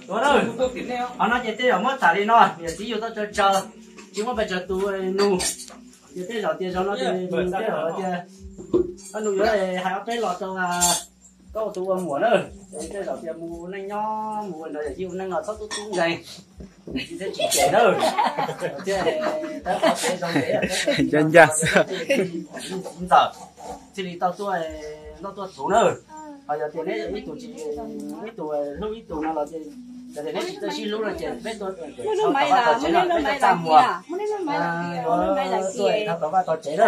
Qhov no ces tej zaum muab tham li no, niam txiv yug tau tsawg tsawg, tsis muab pes tsawg tus nug. Ces tej zaum tias zaum no ces tej zaum tias koj nug yuav hais ob peb los rau koj tus ua muam na. Ces tej zaum tias mus neej nyob mus no yog yug neej no txhob tub tub nkeeg, tsis txhob tsis cem na. Thiab qhov tsev zoo tsev, ncaj xwb, txiv ntxawm thiaj li tau tuaj, noj tuaj txhuv na. Ho yog tias neb ib tug tsis, ib tug hlub ib tug no los ces, yog tias neb tsis txawj sib hlub no ces peb tuaj, peb tuaj txaj muag, tuaj thov vaj thov tsev na.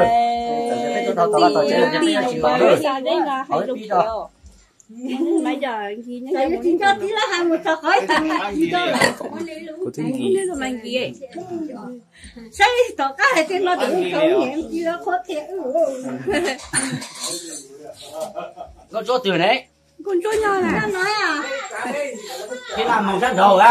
Txawm tias peb tuaj thov vaj thov tsev los ces peb yuav tsis los na. Qhov pib rau kuv twb nkim. Saib tom qab hais tias no tus niam txiv qhuab qhia wb. Nkauj Ntsuab twg ne? Nkauj Ntsuab nyob na. Tib laj mus sab nraud a.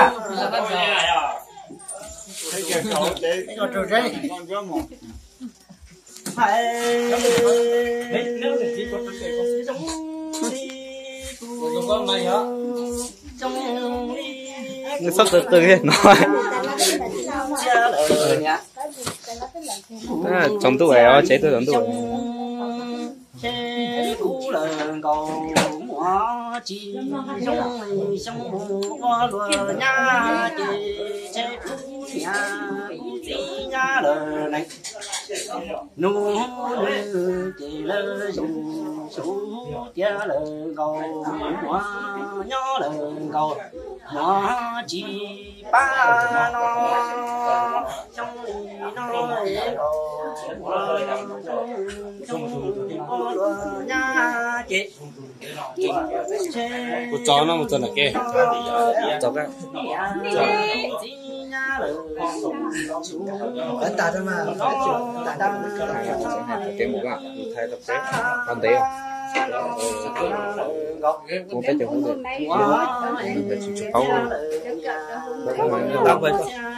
Nws txhob qw qw no. Tsaus ntuj es, tsev tuaj tsaus ntuj. Kuv lawm nkaus muaj tsis zoo, xyoo mus ua luag nyab ces ntshe kuv niam kuv txiv nyab lawm ne. Nus nws ces lawv zus zus tias lawm nkaus muaj nyob lawm nkaus muaj tsis pab no. Xyoo li no nkaus muaj xyoo ua luag nyab ces Kuv tso no mus txog nram ke. Txog kab. Kev mus, mus thaij rau peb, qhov ntev. Kuv peb caug hub, tsis tshua paub.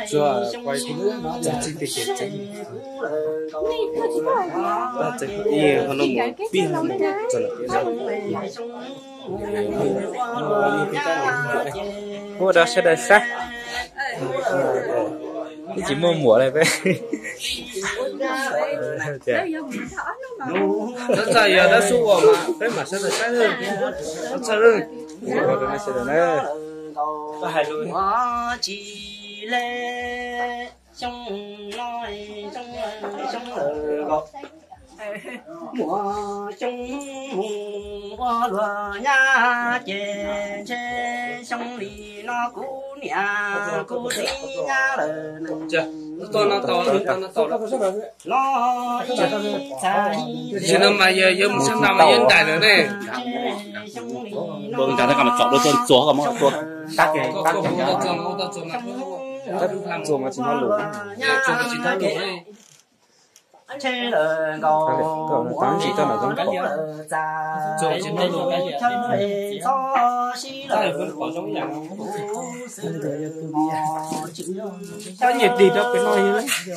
Txog txij tej kev tseeb. Tab txawm ib ho no mus pib ho mus txog nram kev. Ua rau sawv daws saib. Twb tsis muaj muam li peb. Txhob txhawj, yog dab xub ua mas peb mam sawv daws saib. Txhob txhawj. Ua rau nej sawv daws na. Muaj xyoo no, xyoo, xyoo lawm nkaus, muaj xyoo mus ua luag nyab ces ntshe xyoo li no kuv niam kuv txiv nyab lawm. Los ib txhis no mas yog yuav mus sab nrad mas yuav nraim lawm ne. Nraim no koj mas tsom dua tuaj ntxuag koj mas tuaj. Ntxuag mas tsis muaj lus. Ntshe lawm nkaus muaj lub lawm txav, lub chaw txhob sib lawm kuv xwb mos tswv.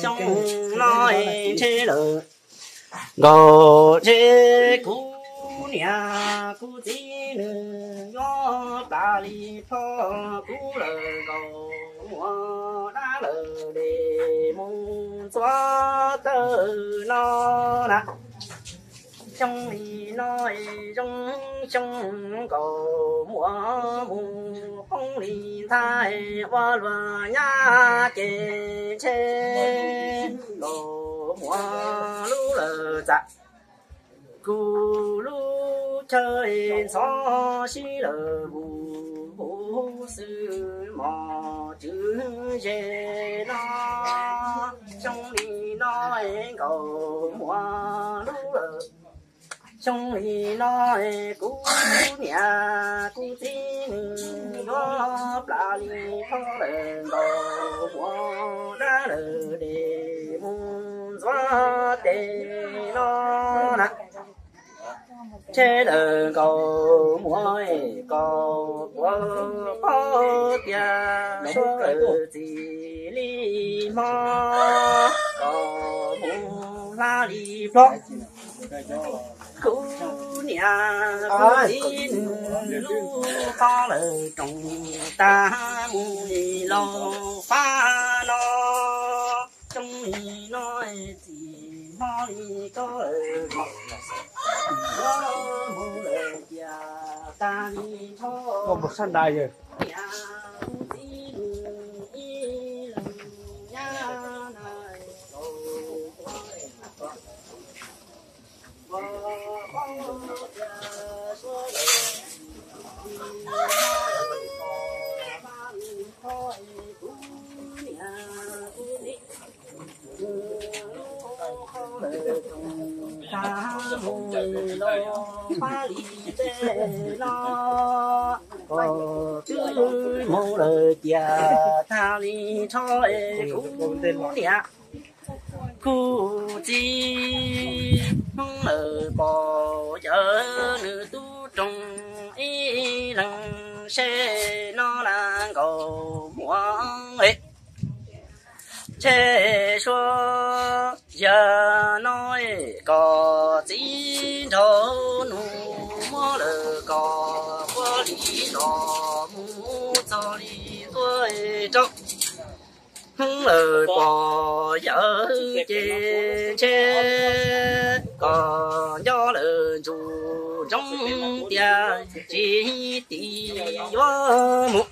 Xyoo no ntshe lawm nkaus ntshe kuv niam kuv txiv nws yuav plam li plho kuv lawm nkaus muaj dab lawm de mus ntxuav tawm no na. Xyoo li no zoo xyoo nkaus muaj mus poob li nthaij ua luag nyab ces ntshe nkaus muaj lub lawm txav, kuv lub chaw ntxhov sib lawm vus vus xwb mos tswv ze no. Xyoo li no nkaus muaj lub lawm. Xyoo li no kuv niam kuv txiv nws yuav plam li plho lawm nkaus muaj dab lawm de mus ntxuav tes no na. Ntshe lawm nkaus muaj koj puas paub tias suav txij li hmo koj mus hla li plob. Kuv niam kuv txiv nws lub qhov lawm roos tag mus li lauj fab no. Tsoom li no txij hmo li koj lawm, mus lawm tias tag li nrho. Niam kuv txiv nws ib leeg nyab na. Mus lawm tias tag li nrho kuv niam kuv txiv. Hnub lawm pom yawg nws tub roog ib leeg seb no na nkaus muaj. Ntshe suav yawg no koj txiv nraug nus muab lawm koj quav li zos mus txog li ntua rau. Hnub lawm pom yawg ces ntshe koj nco lawm ntsuj ntsoov tias tsis tim yuav mus.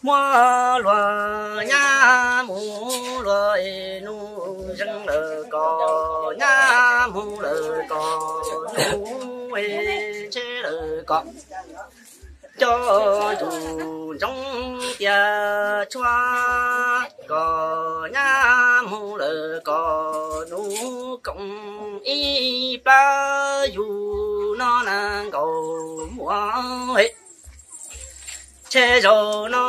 Muab luag nyab mus luag nus zeeg lawm koj nyab mus lawm koj nus ntshe lawm koj coj ntsuj ntsoov tias tshuav koj nyab mus lawm koj nus koom ib plab yus no na nkaus muaj. Ntshe zaum no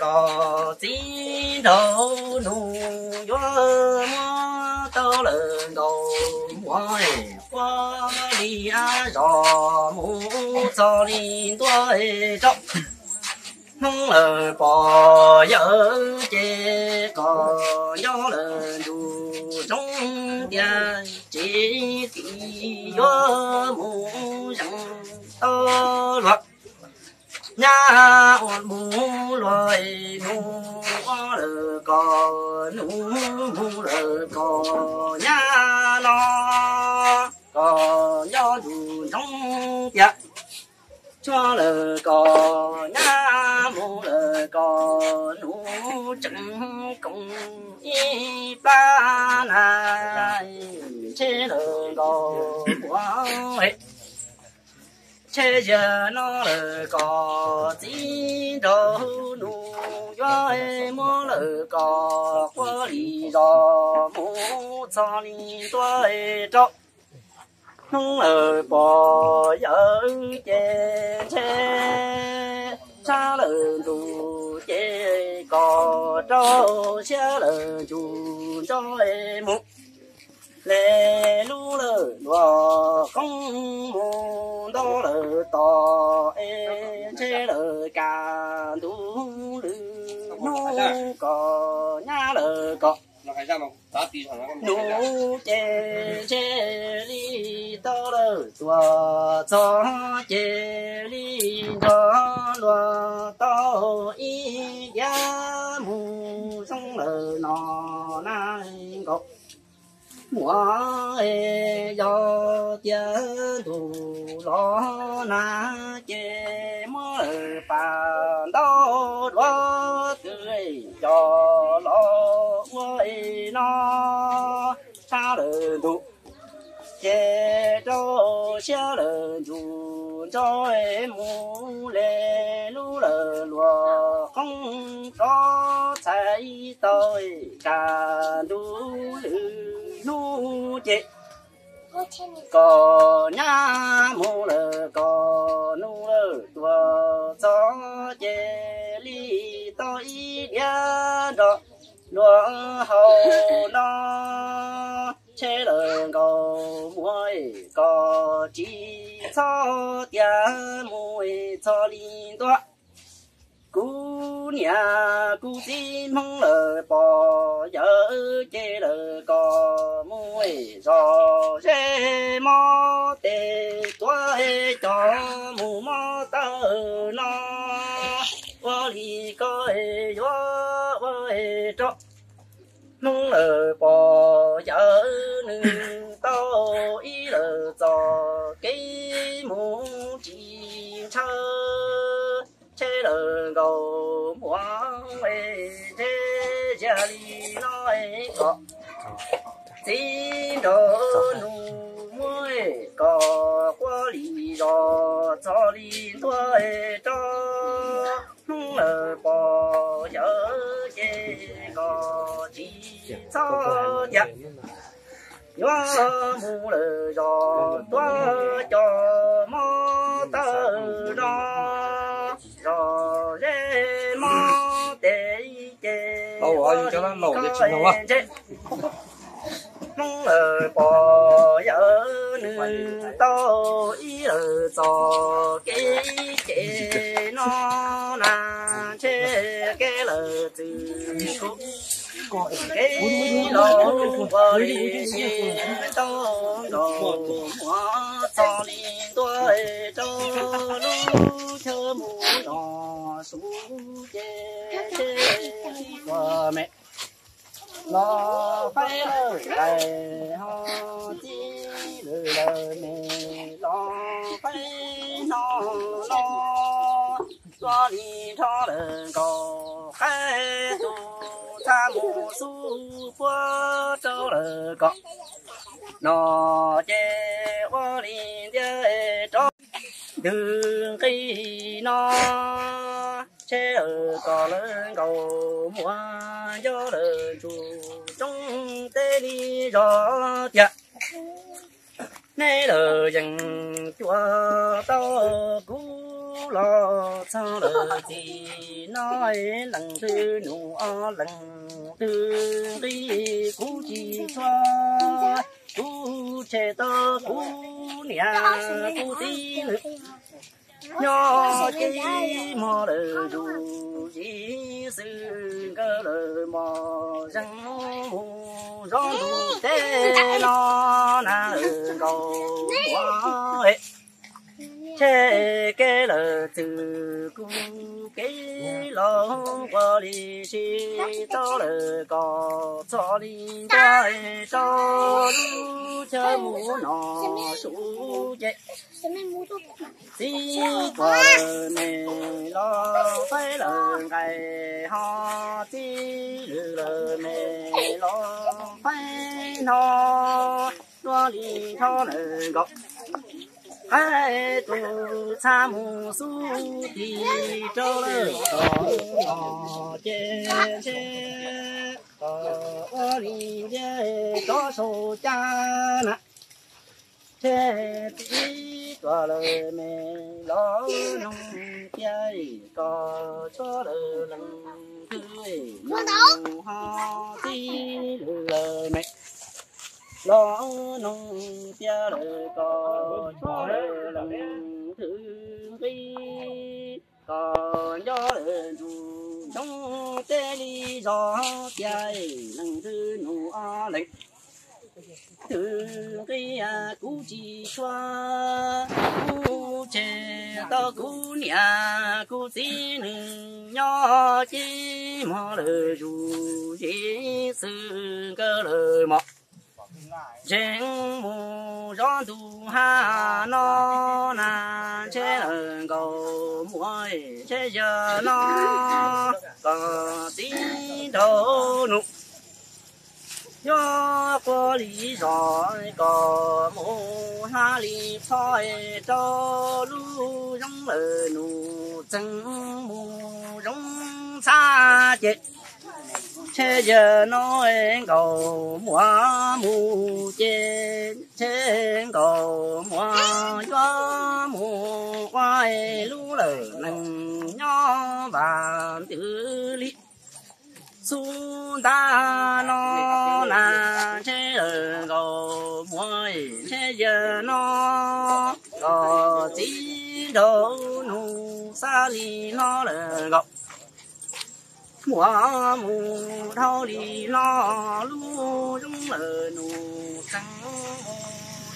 koj txiv nraug nus yuav muab tau lawm nkaus muaj, quav li zos mus txog li ntua rau. Hnub lawm pom yawg ces koj nco lawm ntsuj ntsoov tias tsis tim yuav mus zeeg tau luag nyab ua mus luag nus ua lawm koj nus mus lawm koj nyab no. Koj nco ntsuj ntsoov tias tshuav lawm koj nyab mus lawm koj nus tseem koom ib plab na ntshe lawm nkaus muaj. Ntshe yawg no lawm koj txiv nraug nus yuav muab lawm koj quav li zos mus txog li ntua rau. Hnub lawm pom yawg ces ntshe tshab lawm ntuj ces koj rau siab lawm ntsuj ntsoov mus. Le lub lawm luag qoob mus nto lawm tom es ntshe lawm kaj ntug lwm hnub koj nyab lawm koj nus ces ntshe li tau lawm tuaj txog ces li nrog luag tau ib diav mus zoo lawm no na nkaus. Muaj yog tias ntuj los nag ces muab lawm pas ntau duav twb coj los ua no tshab lawm ntuj ces rau siab lawm ntsuj ntsoov mus le lub lawm luag qoob rov txhais tau kaj ntug lwm hnub ces koj nyab mus lawm koj nus lawm tuaj txog ces li tau ib diav nrog luag haus no ntshe lawm nkaus muaj. kom tsis txhob tias mus txog li ntua. Kuv niam kuv txiv Hmoob lawv pom yawm ces lawv kom mus zos zeb mob tes tuav cov mus mob taw no. Ua li koj yuav ua rau Hmoob lawv pom yawm nws tau ib lawm txoj kev mus tsis ntshaw. Ntshe lawv nkaus muaj ntshe ziag li no kom txiv nraug nus muab kom quaj li zos txog li ntua rau Hmoob lawv pom yawm ces kom tsis txhob tias yuav mus lawm zos tuav cov mob taw no. Zos zeb mob tes ces ntshe Hmoob lawv pom yawm nws tau ib lawm txoj kev ces no na. Ntshe kev lawm txwm kuv kev los ua li tau nkaus muab txog li ntua rau lub chaw mus los su ces ntshe ua me los faib lawm nqaij ho txij lwm lawm me los faib no los tua li nrho lawm nkaus qaib tus txhaj mus xub puab rau lawm kom no ces ua li ntiaj rau ntws nqi no. Ntshe lawv kom lawv nkaus muab nco lawm ntsuj rooj teb li zos tias nej lawv yeej cuag tau kuv los txog lawm txij no leej twg nus leej twg nqi kuv tsis tshua kuv tshem tau kuv niam kuv txiv nws nyob ces mog lawm zus zis xwb nkawd lawm mos zeeg mus zov ntug teb no na lawm nkaus ua tshe kev lawm txwm kuv kev los ua li si tau lawm kom txog li ntua rau lub chaw mus no su ces txij tuaj lawm me los faib lawm nqaij ho txij lwm lawm me los faib no tua li nrho lawm nkaus qaib tus txhaj mus xub ti rau lawm kom los ces ntshe kom ua li ntiaj rov sau caj na. Ntshe txij tuaj lawm me los noog tias kom tshuav lawm leej twg nus ho txij lwm lawm me los noog tias lawm kom tshuav lawm leej twg nqi kom nco lawm ntsuj rooj teb li zos tias leej twg nus leej twg nqi kuv tsis tshua kuv tshem tau kuv niam kuv txiv nws nyob ces mog lawm zus zis xwb nkawd lawm mos zeeg mus zov ntug hav no na. Ntshe lawm nkaus muaj ntshe yawg no kom txij nraug nus yuav quaj li zos kom mus hla li txhoj rau lub zoo lawm nus txeeg mus zoo ntxhab ces ntshe yawg no nkaus muaj mus ces ntshe nkaus muaj yuav mus ua lub lawm neeg nyob vam ntws li Xub ntab no na, ntshe lawm nkaus muaj, ntshe yawg no kom txiv nraug nus xab li no lawm nkaus. Muaj mus dhau li no, lub zoo lawm nus txeev mus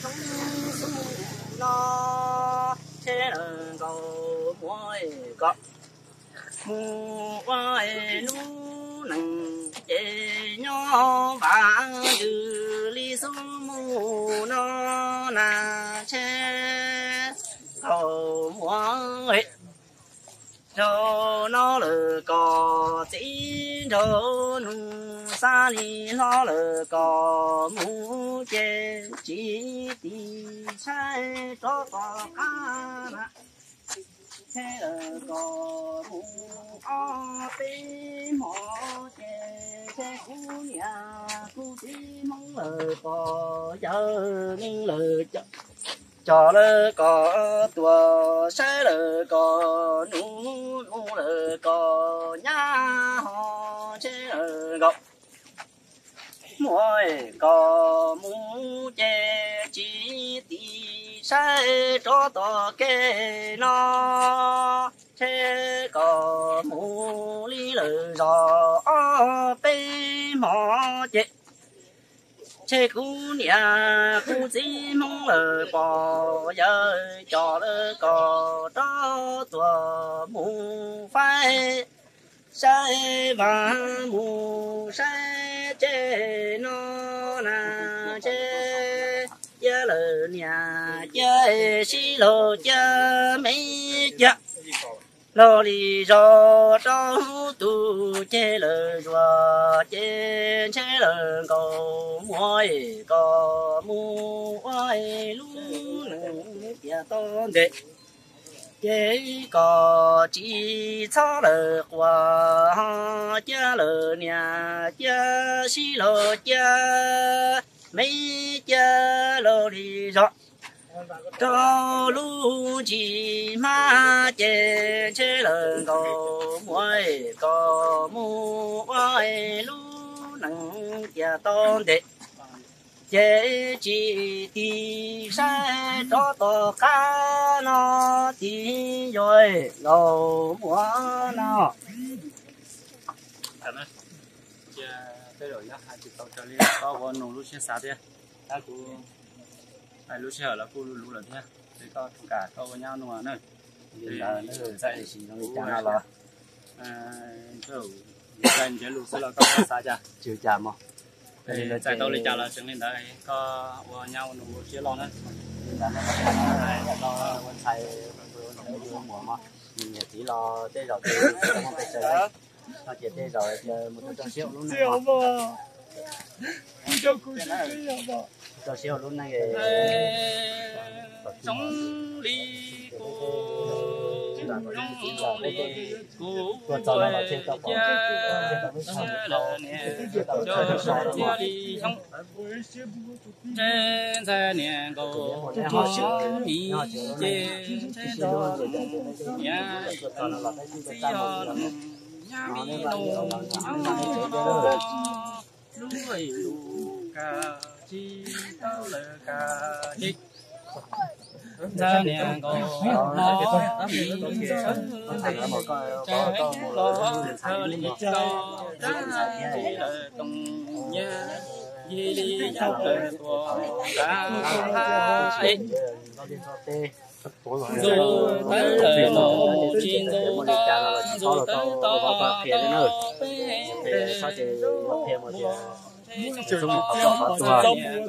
zoo xub no, ntshe lawm nkaus muaj kom mus ua lub neej ces nyob vam ntws li xub mus no na, ntshe lawm muaj. Nraug no lawm kom txiv nraug nus xab li no lawm kom mus ces tsis tiv saib rov tom qab na. Ntshe lawm kom mus ob peb hmo ces ntshe kuv niam kuv txiv Hmoob lawm pom yawg neeg lawm coj lawm kom tuaj saib lawm kom nus nus lawm kom nyab ho ntshe lawm nkaus. Muaj kom mus ces tsis tiv saib rov tom kev no, ntshe kom mus li lawm zos ob peb hmo ces ntshe kuv niam kuv txiv Hmoob lawm pom yawg coj lawm kom rov tuaj mus faib saib vaj mus saib tsev no na, ntshe cia lawm niam cia sib laug cia me cia laug li zos rau tus ceg lawm zuag ces ntshe lawm nkaus muaj kom mus ua lub neej tias tau ntev. Ces kom tsis txhob lawm quaj ho cia lawm niam cia sib laug cia me cia laug li zos rau lub ntsis hmab ces ntshe lawm nkaus muaj kom mus ua lub neej tias tau ntev. Ces tsis tiv saib rov tom qab no tiv yog nkaus muaj no. Cia tej zaum nyob hais tsis tau raws li koj ua nus lub siab xav thiab, tab kuv hais lub sij hawm los kuj luv luv lawm thiab, ces koj kam koj ua nyab nua na. Li ntawd txawm li cas no los ntshe lus xwb los koj xav cas, tsis ua cas mog. Txawm tau li cas los tseem li ntawd, koj ua nyab ua nus ua siab loj na. Li ntawd no koj ua ntxhais ua muam mog, niam txiv los tej zaum ces tsis tau muaj pes tsawg, no ces tej zaum mus rau siab ua lub neej, rau siab ua lub neej. Zoo li kuv, zoo li kuv, tuaj txog no los thiaj tau pom, thiaj tau lub tshaj, thiaj tau lub tshaj so no. Ntshe ntxhais niam nkaus mi ces ntshe nrog niam txiv ho nyab mi no lub lus kam tsis tau lawm kam ces ntxhais niam nkaus mi txawj tsev los kawg li cov dab tsi lawm toom nyab yig li yog lawm tuam nqa ha es ntxuav tawv lawm mus tsis ntxuav tau, ntxuav tawv tau peb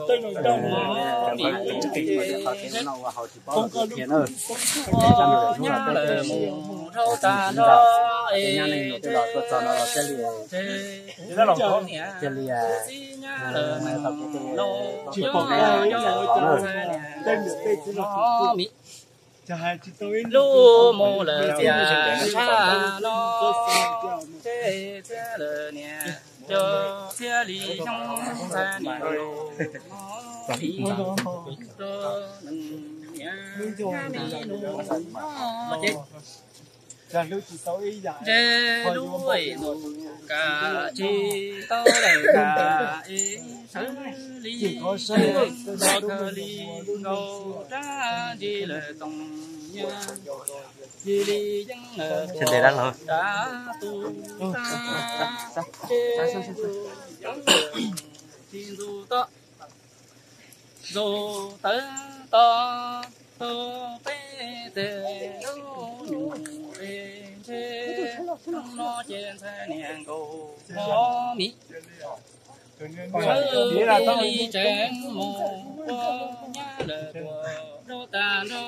teg mus ua ntshe mus mi ua nyab lawm mus dhau tas nrho es niam txiv nyab lawm mus no nyob lawm mus mi lub mus lawm tias tshaj no, ces txhiaj lawm niam, cov txhiaj li xyoo ntxhais niam, rau neej niam, nyab mi nus no ces ntshe lub nus Kam tsis tau lawm kam es sawv li, los khaws li nkaus rab ntsis lawm toom nyab, cia li yeej lawm rab tus tag, ces tsis ntxub tod. Ntxuav tawv to, tau peb teg lub nyuam es ntshe, no ces ntxhais niam nkaus mov mis. Sawv li tsev mus ua nyab lawm tuaj rau tag nrho,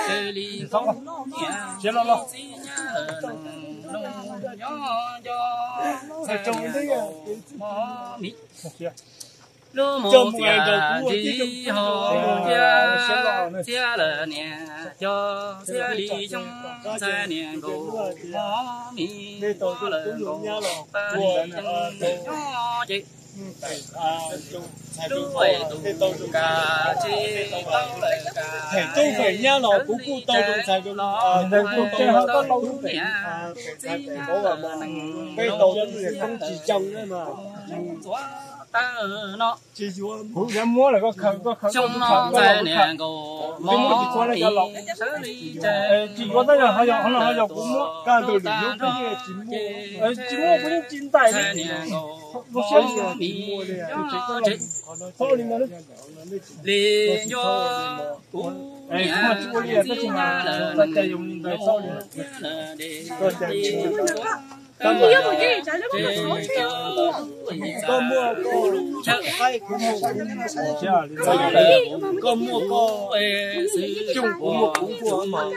sawv li kub niam txiv nyab lawm nees noo nyob nco, ntxhais niam nkaus mov mis. Lub mus txias ntsis ho txias, txias lawm niam cov txias li xyoo, ntxhais niam nkaus mov mis, ua lawm nkaus pab li xyoo nyob ces lub tus kam tsis tau lawm kam es sawv li los tau kub niam txiv nyab lawm nees noo ntxuav tawv no. Kuv yuav muab lawm koj khaws, koj khaws, koj khaws, koj khaws, koj khaws. Twb muab tsis txhua na cov los. Tsis yuav tab yog ho yog, ho no ho yog kuv muab. Tsis muab kuv yeej tsis ntaim li. Kuv siab tsis muaj li, tsis txhob li no. Li nco kuv muaj tsis ua li tab sis mas txog cai yuav mus ntaim txhob li no. Koj muaj koj, koj muaj koj, koj muaj koj, kuv muaj kuv nkuaj mas.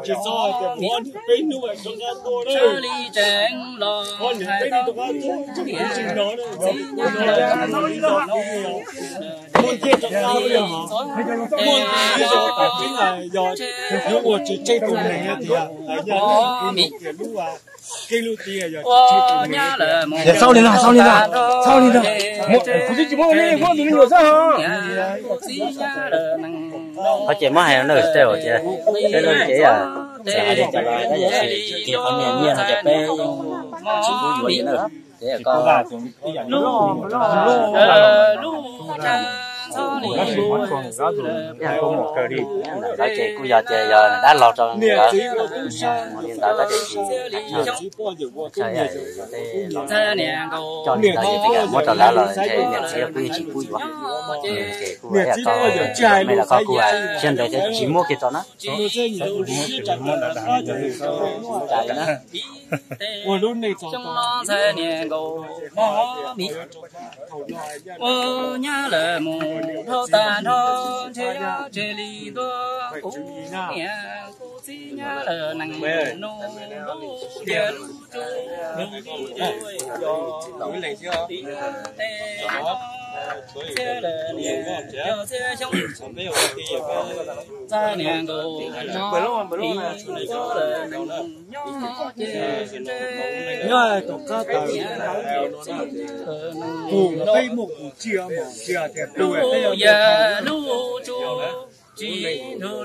Tsis txhob tias muab peb hnub rov qab tuaj na. Muab peb hnub rov qab tuaj, tsis hnov na. Muaj ntxiv rov qab li, muaj ntxiv rov qab li, yog yuav ua tsis tseg tus neeg tias, tias lub, kev lub tiag yog tsis tseg tus neeg. Xauj li no, xauj li no, xauj li no. Kuv twb tsis muab li, muab tus me nyuam xwb ho. Ho ces muab hais no tej ces peb lub cev txawm hais li cas los tab yam tias qhov niag nyiaj no ces peb tsis pub yuav li na. Ces koj lub ntawd ces kuj yog tias yog dab laug rau li ntawd tab sis tsis coj li ntawd ces muab rau lawv los ntshe niam txiv kuj yeej tsis pub yuav. Ces kuj yog koj, me los koj kuj siab ntev thiab tsis muab kiag tso na. Ua lub neej txog ntxhais niam nkaus mov mis, ua nyab lawm mus dhau tag nrho, ntshe yuav tseg li ntua kuv niam kuv txiv nyab lawm nees noo lub tiag lub tsuj lub tsuj yog tiv tej no txhiab lawm niam yog txhiab xyoo. Ntxhais niam nkaus mov mis, ua lawm nees noo nyob ces nyob tom qab tawm kuv peb muaj kuv txiaj mas txiaj tias tus peb yog lub tsuj tsis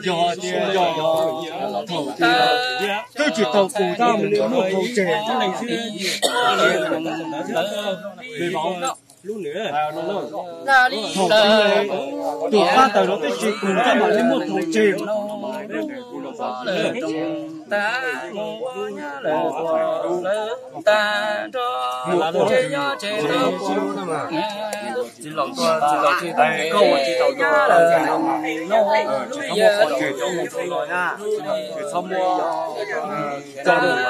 yog tias yog thaum twb tsis tau kuv tab mas muaj thaum tseg li vauv. Thaum twg tus qab tawm los twb tsis kuv tab mam li muaj thaum tseg. Muaj thaum tseg. Txiv laus tuaj, txiv laus tsis tau, koj ua tsis tau tuaj, tsis txhob muab qhov tseg coj mus qab roob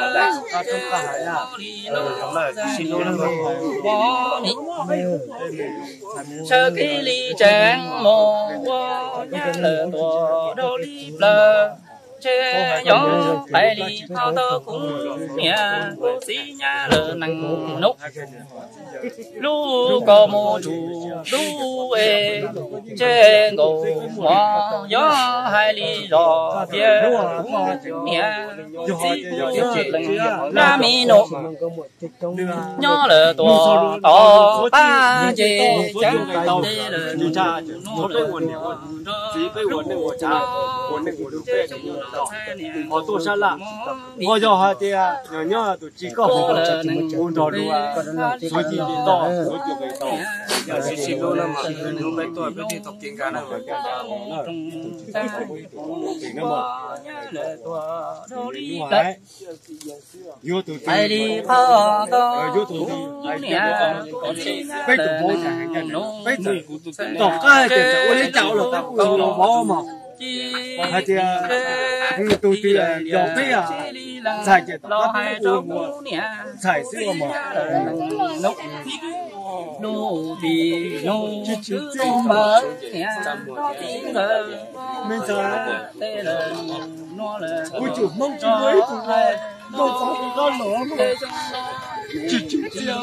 qab hav na, tsis hlub na. Sawv kiag li tsev mus ua nyab lawm tuaj dhau li plaws. Tsev yog pais li qhov tau kuv niam kuv txiv nyab lawm nees nub. Lub kaus mus tsuj dub es tsev nkaus mov, yog hais li zos tias kuv niam kuv txiv kuv leej nyab me nus. Nyob lawm tuaj tod pab ces ceev tes lawm nua lawm nrog lub txhais niam nkaus mov mi. Koj yog hais tias nyob tus tsis koj hu nrog luag, suav ci li toj, suav ci li toj. Yuav tus twg, yuav tus twg, peb tus vauv, peb tus tom qab tias txawm ua li cas los tau ua vauv mog. Hais tias tus twg yog peb ntxhais ces tom qab peb ua ntxhais xwb mog. Nub tim nub tsis npawg niam txiv ntxawm, me ntxhais, kuv tsuas Hmoob tsis muaj ib tug noj txog tus qab los. Tsis tsis txiaj,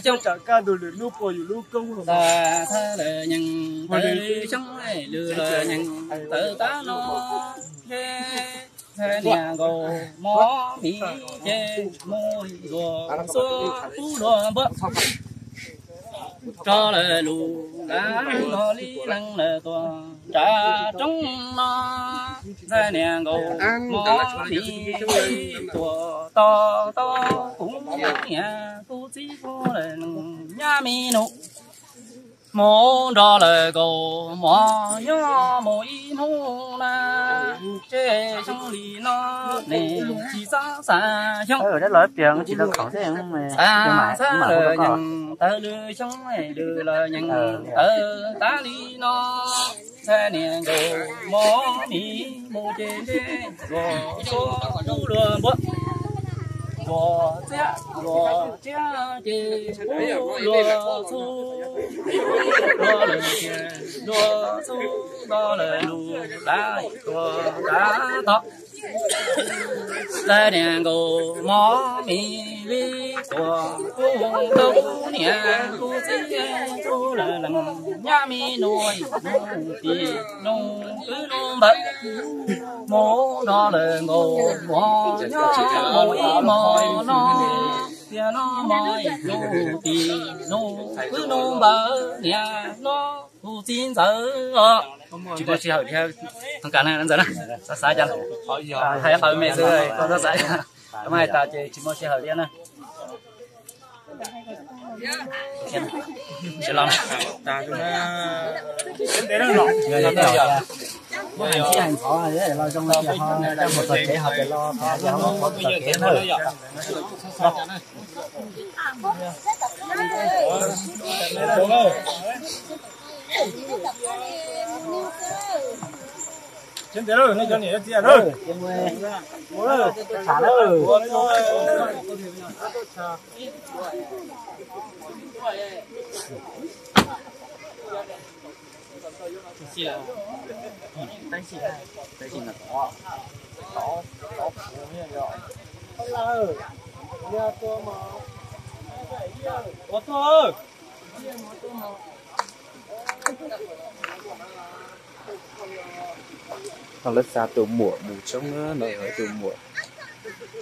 xyoo tsam kaj ntug lwm hnub puas yus lub koob los. Xyoo lwm tab no niam nkaus mov mi ces mus zuag xuab pub luag npuab. Rog lawm lus lawm nrog li leej lawm tuaj nram roob no. Ntxhais niam nkaus mov mi tuaj tos tau kuv niam kuv txiv kuv lawm nyab me nus. Mus nrog lawm nkaus mov nyob mus ib hnub na, tsev xyoo li no nej tsis txhob xav xyoo. Xav xav lawm yeej tawv lwm xyoo lwm los yeej tawv tas li no. Ntxhais niam nkaus mov mi mus ces ntsej luag xuab pub luag npuab, luag txiab luag tsiab ces pub luag txhub, luag lwm tias luag txhub nto lawm lus lawm tuaj tas tod. Ntxhais niam nkaus mov mi li tuaj kuv tau kuv niam kuv txiv kuv lawm leej nyab me nus, nus tim nus kwv nus npawg. Mus nrog lawm nkaus mov nyob mus ib hmo no, tias no hmo nus tim nus kwv nus npawg niam no kuv txiv ntxawm os. Tsis muaj sij hawm thiab, thov kam na ntxawm na, xav xav cas hais qhov me xwb, koj txhob xav, koj muab hais tas ces tsis muaj sij hawm thiab na. Tsis ntev lawm, nej cov niam cov txiv lawm. Tau lawv xa tus muam mus tshoob na, no yog tus muam,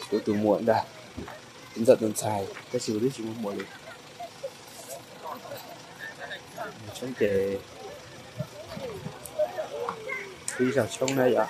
kuv tus muam ntag, kuv ntxawm tus ntxhais, tab sis kuv twb tsis muaj muam li. Mus tshoob ces, ib zaug tshoob na yom.